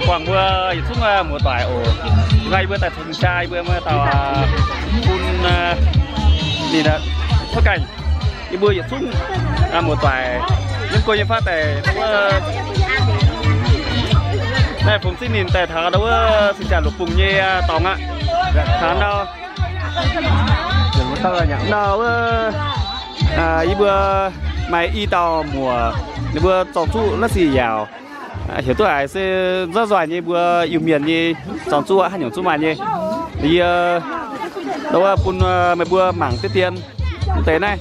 Buangh mbuo yietc zungv muoz-doic oc. Ih hnoi yie mbuo daaih caux jaa, yie mbuo muoz-doic bun ninh cuotv gaengh. Yie mbuo yietc zungv muoz-doic yiem go nyei fatv daaih wuov, naaiv fungx zingv ninh daaih taux ndau wuov cing-jaa loz bungh nyei dorngx aqv. Taux ndau, ndau wuov, yie mbuo maaih i dauh muoc, ninh mbuo zorng zuqv la'sic yaauc. Heuc duqv haiz se nzoih nzoih nyei mbuo Iu-Mienh nyei zorng zuqv haaix nyungc zungv maaih nyei. Yie ndau wuov bun meih mbuo mangc diqv dien mv deix naaiv.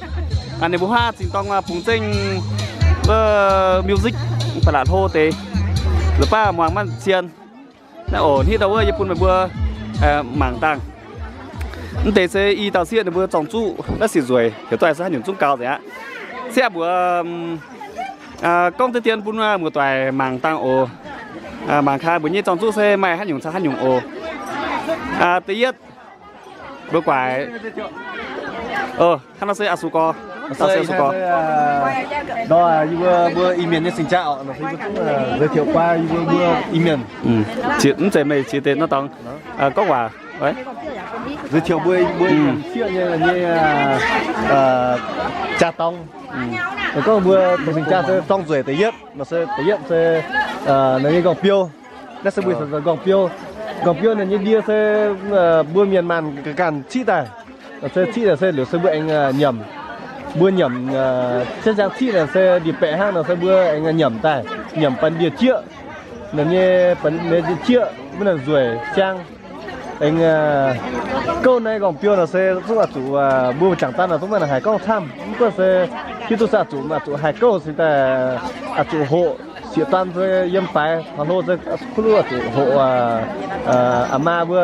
Ninh mbuo huaav zingh dorng bungx zengv wuov music ba'laqc hlo deix, nzunc baav muangx maiv cien. Naaiv oc, hnangv ndau wuov yie bun meih mbuo mangc dangh. Mv deix se i dauh sieqv ninh mbuo zorng zuqv la'sic nzueic, heuc duqv haiz se haaix nyungc zungv gaux nzengc aqv. Sieqv mbuox gorngv diqv dien bun muoz-doic mangc dangh oc. Mangc gaax mbuo nyei zorng zuqv se maaih haaix nyungc caux haaix nyungc oc. Da'yietv, mbuo guaix, hnangv nor se a'su gorx, a'su gorx. Yie mbuo, mbuo Iu-Mienh nyei cing-jaa oc, giới thiệu qua yie mbuo, mbuo Iu-Mienh. Mv zeiz meih qiex deix nor dorngx gorngv waac. Giới thiệu mbuo, mbuo Iu-Mienh sieqv nyei, nyei jaa-dorngx. Gorngv mbuo cing-jaa se dorng nzueic da'yietv, nor se da'yietv se nor nyei nqorngv-biou. Naaiv se mbuo nqorngv-biou. Nqorngv-biou naaiv nyei ndie se mbuo mienh maanh ganh ciqv daaih. Se ciqv daaih se liuz se mbuo aengx nyiemc. Mbuo nyiemc, jangv ciqv naaic se ndie-baeqc hnangv nor se mbuo aengx nyiemc daaih, nyiemc benx ndie-jieqv. Naaiv nyei benx ndie-jieqv maiv nzueic siang. Aengx gouv naaiv nqorngv-biou nor se zungv oix zuqc mbuo jangc daan nor zungv maiv nangc haiz gorngv camv. Mv gunv se hiuv duqv se oix zuqc, oix zuqc haih gouv cingx daaih, oix zuqc hoqc sieqv-daan se yiem faix taux hlo se kuv oix zuqc hoqc aa maa mbuo,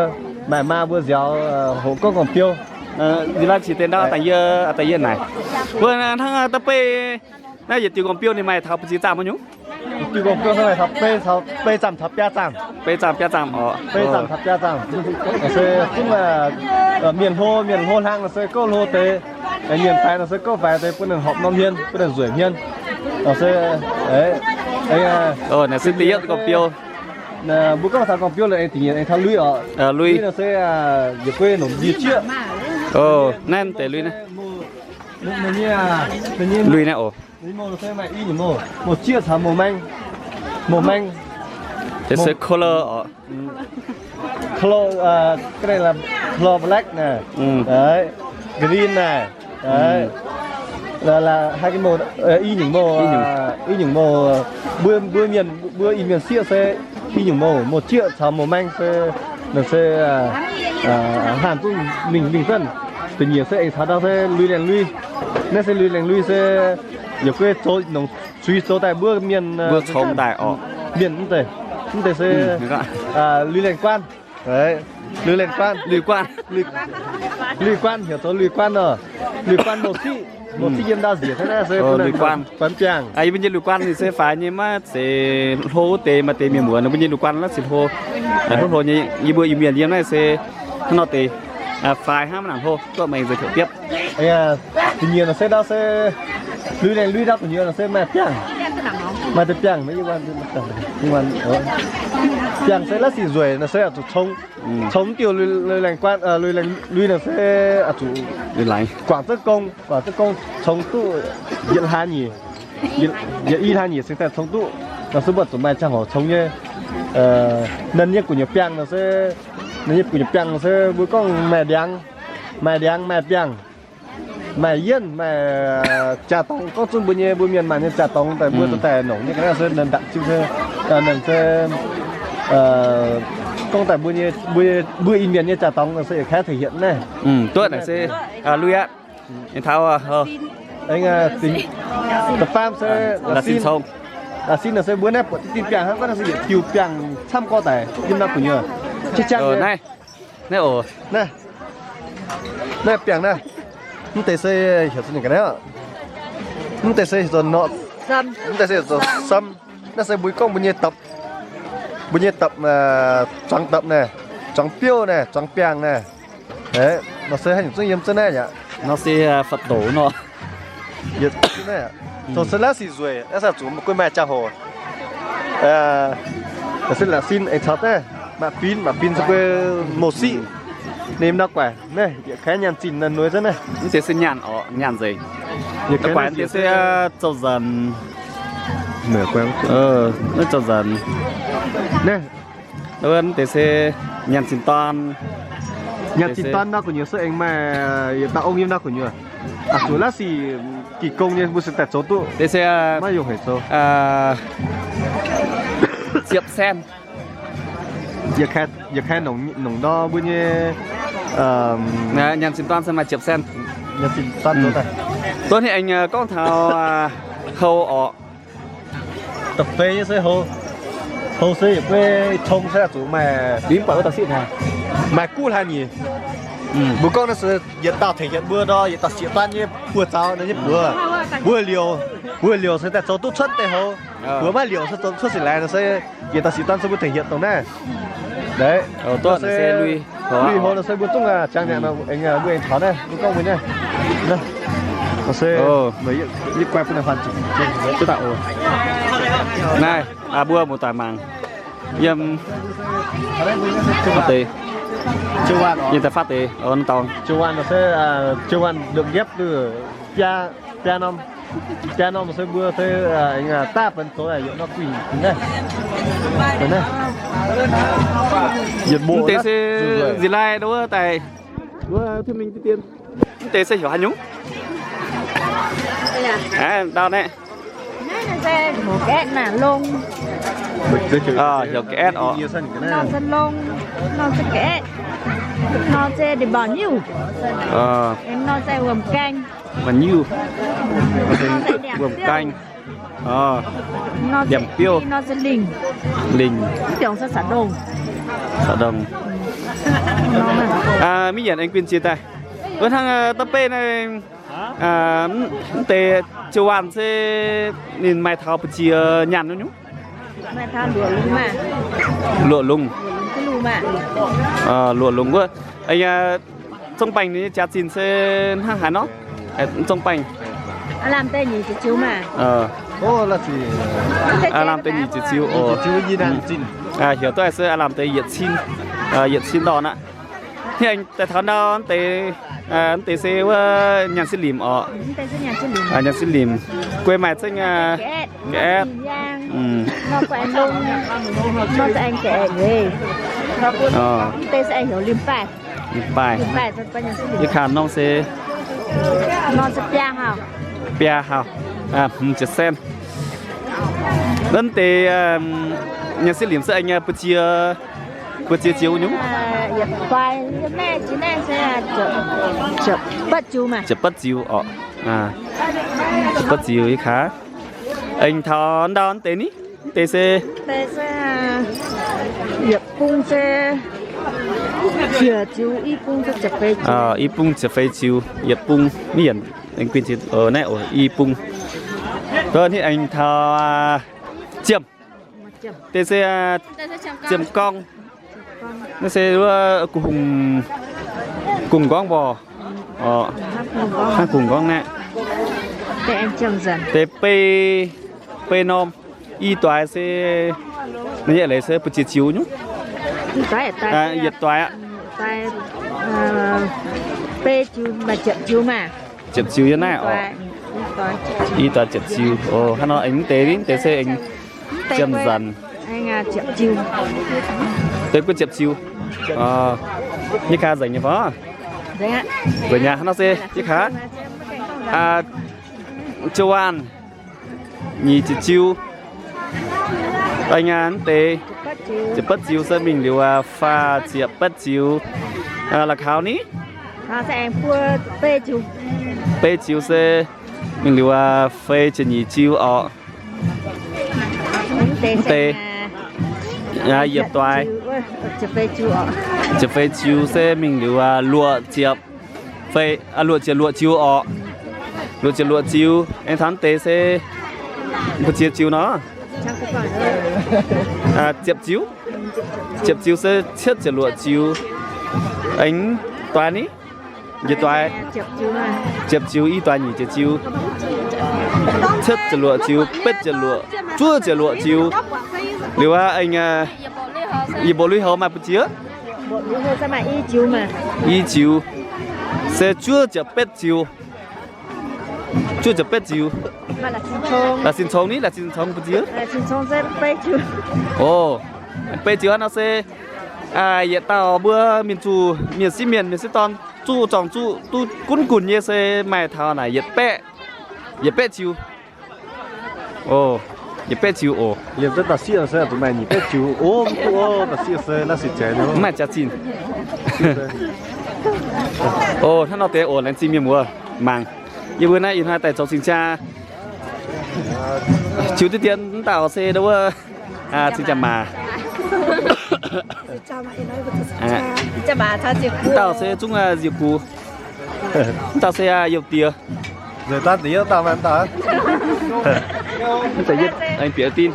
maaih maa mbuo nziaaux hoqc gorngv nqorngv-biou. Nziex laanh qiex deix ndau daaih yie, daaih yie naaic, mbuo hnangv da'beiv naaiv yietc diuh nqorngv-biou ninh maaih taux ba'ziex zaamh maiv nyungc? Yietc diuh nqorngv-biou maaih taux beiv zaamh taux biaa zaamh. Beiv zaamh biaa zaamh oc. Beiv zaamh taux biaa zaamh. Se zungv mienh hlo, mienh hlo hlang nor se gouv hlo deix, mienh faix nor se gouv faix deix, bun ninh horpc norm hmien, bun ninh nzueic hmien. Se naaiv se da'yietv nqorngv-biou. Mbuo gorngv taux nqorngv-biou lorqc, aengx dingc nyeic aengx taux lui oc. Lui nor se yietc guei nongc ndie-jieqv. Naaiv deix lui naaiv. Lui naaiv oc. Mouc jieqv caux mouc maeng. Mouc maeng. Color oc. Color, color black naaic, green naaic, haih mouc, i nyungc mouc, i nyungc mouc. Mbuo, mbuo mienh, mbuo Iu-Mienh sieqv se i nyungc mouc, mouc jieqv caux mouc maeng se, se haanh duqv mingh mingh zanc. Da'nyeic se aengx caux ndau se lui-laengz lui. Naaiv se lui-laengz lui se yietc guei zoux nongc zuiz zoux daaih mbuo mienh, mbuo congx daaih oc. Mienh mv deix, mv deix se lui-laengz guaan. Lui-laengz guaan, lui-guaan, lui-guaan heuc zoux lui-guaan nor. Lui-guaan mouc ciqv, mouc ciqv yiem ndau nziex hnangv naaiv se lui-guaan. Bun biangh. Yie mbuo nyei lui-guaan ninh se faix nyei, maiv zeiz hlo wuov deix. Maaih deix mienh muoz ninh mbuo nyei lui-guaan naaiv se hlo, hlo hlo nyei. Yie mbuo Iu-Mienh yiem naaiv se hnangv nor deix, faix hnangv maiv nangc hlo. Duqv maengx nzengc heuc biopv. Da'nyeic nor se ndau se lui-laengz lui ndau da'nyeic nor se maaih biangh, maaih deix biangh, biangh se la'sic nzueic nor se oix zuqc congx, congx diuh lui-laengz guaan, lui-laengz lui nor se oix zuqc guangc zengv gong, guangc zengv gong congx duqv yietc hlaax nyic, yietc i hlaax nyic cingx daaih congx duqv. Nor se mbuo zuqc maaih ziangh hoc congx nyei. Ninh nyei gu'nyuoz biangh nor se, ninh nyei gu'nyuoz biangh nor se mbuo gorngv maaih ndiangx, maaih ndiangx maaih biangh, maaih yienv, maaih jaa-dorngx. Gorngv zunv mbuo nyei, mbuo mienh maanh nyei jaa-dorngx daaih mbuo daaih nongc nyei ga'naaiv se ndanc jienv se, ndanc se gorngv daaih mbuo nyei, mbuo Iu-Mienh nyei jaa-dorngx se yietc kaav tengx hietc naaiv. Duqv naaic se lui aqv. Taux da'faam se la'sin, la'sin nor se mbuo naaiv buatc diqv dingh biangh hnangv, gorngv naaiv se yietc diuh biangh camv gorx daic yiem naaiv gu'nyuoz. Naaiv, naaiv oc, naaiv biangh naaiv. Mv deix se heuc zoux nyei ga'naaiv, mv deix se heuc zoux norqc, mv deix se heuc zoux sam. Naaiv se mbuo gorngv mbuo nyei dapc, mbuo nyei dapc, zuangx dapc naaic, zuangx biouv naaic, zuangx biangh naaic. Nor se haaix nyungc zungv yiem zunv naaiv aqv. Nor se fa'doc nor. Zoux se la'sic nzueic, naaiv se zuqc guei maaih ziangh hoc. Se la'sin aengx caux daaih, maaih fin, maaih fin se mbuo mouc siqv. Ninh nor guaaic naaiv, yietc kaeqv nyaanh zinh naaiv nuiz zunv naaiv. Mv deix se nyaanh oc, nyaanh nzengc. Guaaic mv deix se zouh nzanc. Mv zouh nzanc. Mv deix se nyaanh zinh dorn. Nyaanh zinh dorn nor gu'nyuoz se aengx maaih yietc dauh ong yiem nor gu'nyuoz. Aa, zuqc laav sic gih gong nyei mbuo se daaih zoux duqv. Deix se maiv yungh hec zoux. Ziepc saen. Yietc kaeqv nongc nor mbuo nyei nyaanh zinh dorn se maaih ziepc saen. Duqv hnih aengx gorngv taux hou orqc. Da'feix nyei se hou. Hou se yietc buo tong se zuqc maaih, maaih guv hlaax nyeic. Mbuo gorngv naaiv se yietc dauh tengx yietc mbuo ndor, yietc dauh sieqv dorn nyei buoz zaux naaiv nyei buoz. Mbuo liouc, mbuo liouc se daaih zoux duqv cuotv deix hou. Mbuo maiv liouc se zoux cuotv sic laengz nor se yietc dauh sieqv dorn se mbuo tengx yietc dongh naaiv. Lui hou nor se mbuo zungv jangx nyanc nor, mbuo aengx taux naaiv mbuo gorngv mbuo naaiv. Naaiv mbuo muoz-doic mangc yiem deix, yiem da'fav deix dorngx. Biaa norm se mbuo se daav benx zoux yietc norm guinh naaiv. Mv deix se nziex lai wuov daaih, wuov Thuyv Mingh dien. Mv deix se heuc haaix nyungc? Ndau naaiv. Heuc ga'etv orqc. Nor se ndie-mbaauc nyuv. Nor se wuom-gaeng. Mbaauc nyuv. Wuom-gaeng. Liemh biouv. Lingh. Mv yienc aengx guinh jiex daaih. Wuov hnangv da'beiv naaiv, mv deix jiu-waanh se ninh maaih taux ba'ziex nyaanh nyungc? Luoqc lungz. Luoqc lungz wuov. Zong baengh ninh nyei jaax-zinh se hnangv haaix nor? Zong baengh. Aav lamh deix nyic ziepc ziux. Heuc duqv se aav lamh deix yietc cin, yietc cin ndorn aqv. Hnangv daaih taux ndau deix, mv deix se wuov nyaanh sieqv limc orqc. Nyaanh sieqv limc, guei maaih zengv ga'etv. Yie kaav norm se biaa hauh, hmz ziepc saen. Naaiv deix nyaanh sieqv limc se aengx buoz-ziex, buoz-ziex ziux nyungc? Ziepc batv ziux orqc. Ziepc batv ziux yie kaav. Aengx taux ndau deix ni, deix se yietc bung se i bung ziepc feix ziux, yietc bung mv yienc, naaiv i bung. Aengx taux ziemh, deix se ziemh gorngv. Naaiv se wuov gu'hungh, gu'hungh nqorngv mborh. Hnangv gu'hungh nqorngv naaiv. Deix bei, bei norm. I doix se, naaiv yietc leiz se buoz-ziex ziux nyungc. Yietc doix aqv. Ziepc ziux yiem naaiv orqc. I doix ziepc ziux. Hnangv nor aengx mv deix, mv deix se aengx ziemh nzanc. Deix guv ziepc ziux. Yie kaav nzengc nyei fai? Nzengc aqv. Hnangv nor se yie kaav jiu-waanh nyic ziepc ziux. Daaih nyaanh deix ziepc batv ziux se mingh liuz faah ziepc batv ziux. La'kaux ni? Bei ziux se mingh liuz feix ziepc nyeic ziux orqc. Mv deix yietc doix ziepc feix ziux se mingh liuz luoqc ziepc feix, luoqc ziepc luoqc ziux orqc. Luoqc ziepc luoqc ziux. Aengx taux deix se mbu'ziex ziux nor, ziepc ziux. Ziepc ziux se cietv ziepc luoqc ziux. Aengx doix ni? Yietc doix ziepc ziux, i doix nyic ziepc ziux. Cietv ziepc luoqc ziux, betv ziepc luoqc, zuov ziepc luoqc ziux. Liuz aqv, yie mbuo lui-houx maaih buo ziux? I ziux, se zuov ziepc betv ziux. Zuov ziepc betv ziux. La'sin cong ni, la'sin cong buo ziux? O, betv ziux hnangv nor se yietc dauh mbuo mienh zuqc mienh sieqv mienh, mienh sieqv dorn zuqc zorngc zuqc duqv gunv gunv nyei se maaih taux naaic yietc baeqv, yietc baeqv ziux. O, yietc baeqv ziux oc. Liemh duqv dauh sieqv se zuqc maaih nyic baeqv ziux. O, mv duqv, dauh sieqv se la'sin cong ni, mv maaih jaax-zinh. O, hnangv nor deix oc, laengz zingh mienh muoz mangc. Yie mbuo naaiv ih hnoi daaih zoux cing-jaa. Ziux diqv dien mv dauh se wuov cing-jaa maac. Mv dauh se zungv ziec gux. Mv dauh se youh diex. Nzueic daaih deix yietv dauh maaih mv dauh. Mv zeiz yie bieqc din.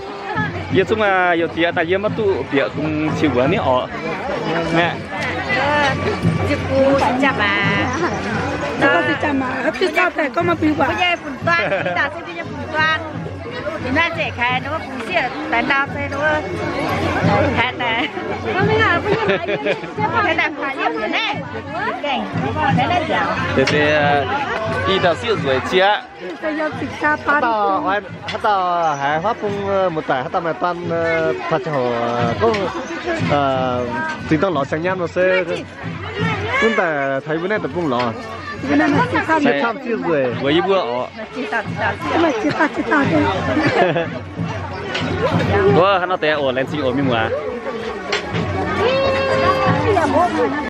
Yie zungv youh diex daaih yie maiv duqv bieqc dungx ziux wuov niv orqc. Deix se i dauh sieqv nzueic zieqv. Haaix dauh haiz huaav bung muoz-doic haaix dauh maaih dorn taux ziangh hoc gorngv zingh dorn lorz siang-nyam nor se gunv daaih taux yie mbuo naaiv deic-bung lorz. Sieqv camv sieqv nzueic weic yie mbuo oc. Wuov hnangv nor deix oc, laengz zingh oc mienh muoz.